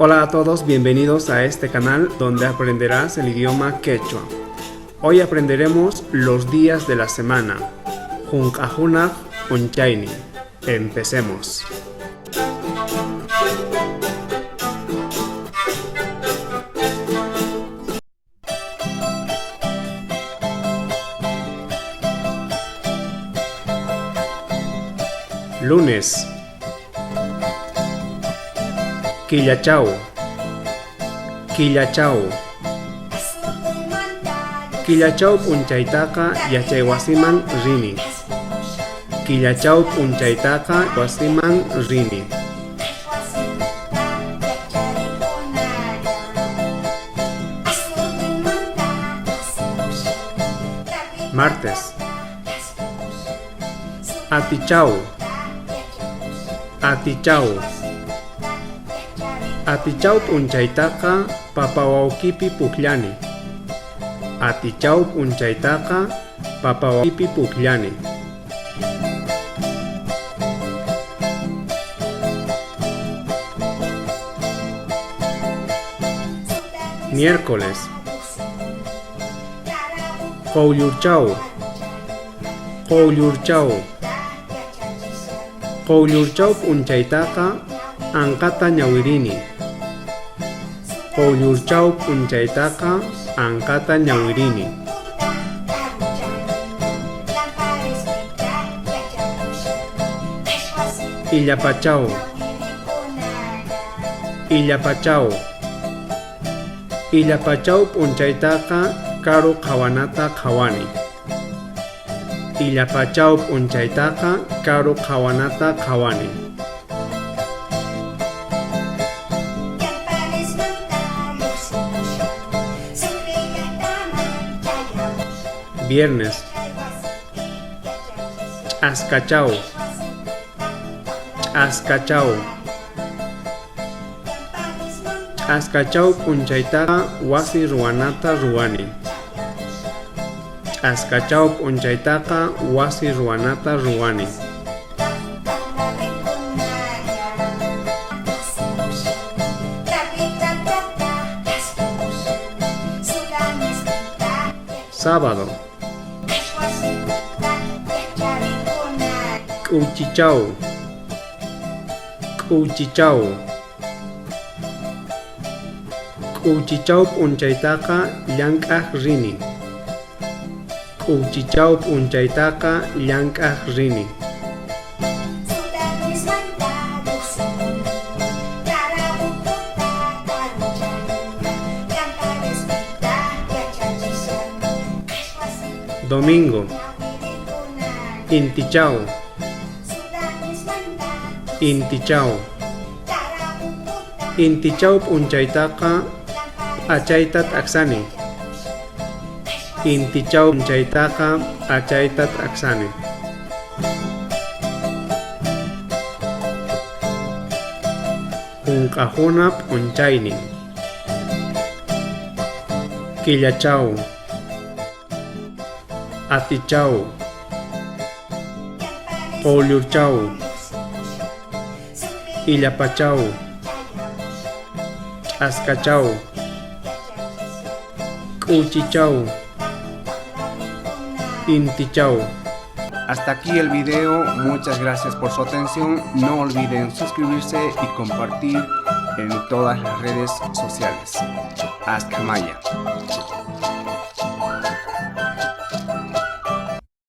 Hola a todos, bienvenidos a este canal donde aprenderás el idioma quechua. Hoy aprenderemos los días de la semana. Hunk'ajunaj p'unchaynin. Empecemos. Lunes. Killachaw. Killachaw. Killachaw p'unchaytaqa yachaywasiman rini. Killachaw p'unchaytaqa wasiman rini. Martes. Atichaw. Atichaw. Atichaw p'unchaytaqa papa wawqipi pukllani. Atichaw p'unchaytaqa papa wawqipi pukllani. Miércoles. Qoyllurchaw. Qoyllurchaw. Qoyllurchaw p'unchaytaqa anqata ñawirini. Qoyllurchaw p'unchaytaqa anqata ñawirini. Illapachaw. Illapachaw. Illapachaw p'unchaytaqa karu qhawanata qhawani. Illapachaw p'unchaytaqa karu qhawanata qhawani. Viernes. Ch'askachaw. Ch'askachaw. Ch'askachaw p'unchaytaqa wasi ruwanata ruwani. Ch'askachaw p'unchaytaqa wasi ruwanata ruwani. Sábado. K'uchichaw. K'uchichaw. K'uchichaw p'unchaytaqa llank'aj rini. K'uchichaw p'unchaytaqa llank'aj rini. Domingo. Intichaw. Intichaw. Intichaw p'unchaytaqa p'achayta t'aqsani. Intichaw p'unchaytaqa p'achayta t'aqsani. Hunk'ajuna p'unchaynin. Killachaw. Atichaw. Qoyllurchaw. Illapachaw. Ch'askachaw. K'uchichaw. Intichaw. Hasta aquí el video, muchas gracias por su atención, no olviden suscribirse y compartir en todas las redes sociales. Hasta mañana.